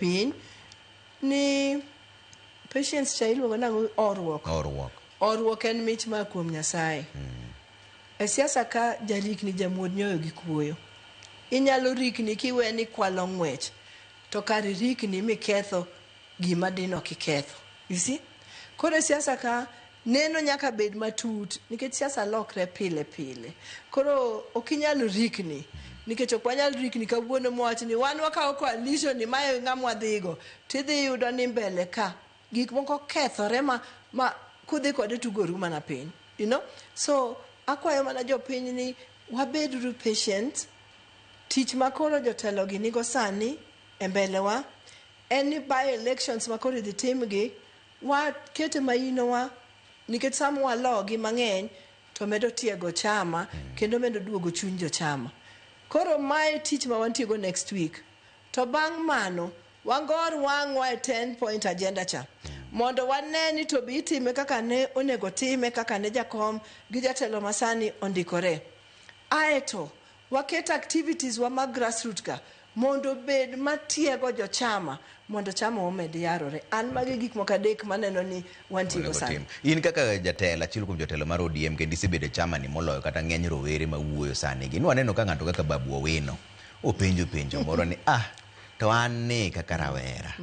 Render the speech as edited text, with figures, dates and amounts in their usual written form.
Piny ni patience cha iluongo nang'o oruok. Oruok. Oruok en mich ma kuom Nyasaye. E siasa ka jarikni jamuod nyoyo gi kuoyo. Inyalo rikni kiwe ni kwalo ng'wech to kar irikni miketho gima dine ok iketho. You see? Koro e siasa ka neno nyaka bed matut nikech siasa lokre pile pile. Koro ok inyal rikni nikech ok wanyal rikni kawuono mwawach ni wan wakawo coalition ni mae ng'ama wadhigo tidhi yudo ni mbele ka gik moko kethore ma, ma kudhi kode tugoru mana piny. You know? So akwayo mana jopiny ni wabeduru patient. Tich ma koro jotelo gi nigo sani e mbelewa en ni by elections ma koro idhi timgi wakete mainowa nikech sama walogi mang'eny to medo tiego chama kendo medo duogo chuny jochama. Koro mae tich ma wantiego next week. To bang' mano wangor wang'wa e 10 point agenda cha mondo wane ni to be itime kaka ne onego time kaka ne jakom gi jatelo masani ondikore. Aeto waket activities wa mag grassroots ka mondo obed matiego jochama mondo chama omed yarore. An magi gik moko adek maneno ni wantiego Onego sani. tim. In kaka jatelo, achiel kuom jotelo mar ODM kendo isebedo e chama ni moloyo kata ng'eny rowere mawuoyo sani gi. Nwaneno ka ng'ato kaka Babu Owino openjo penjo moro ni ah to an ni kaka rawera.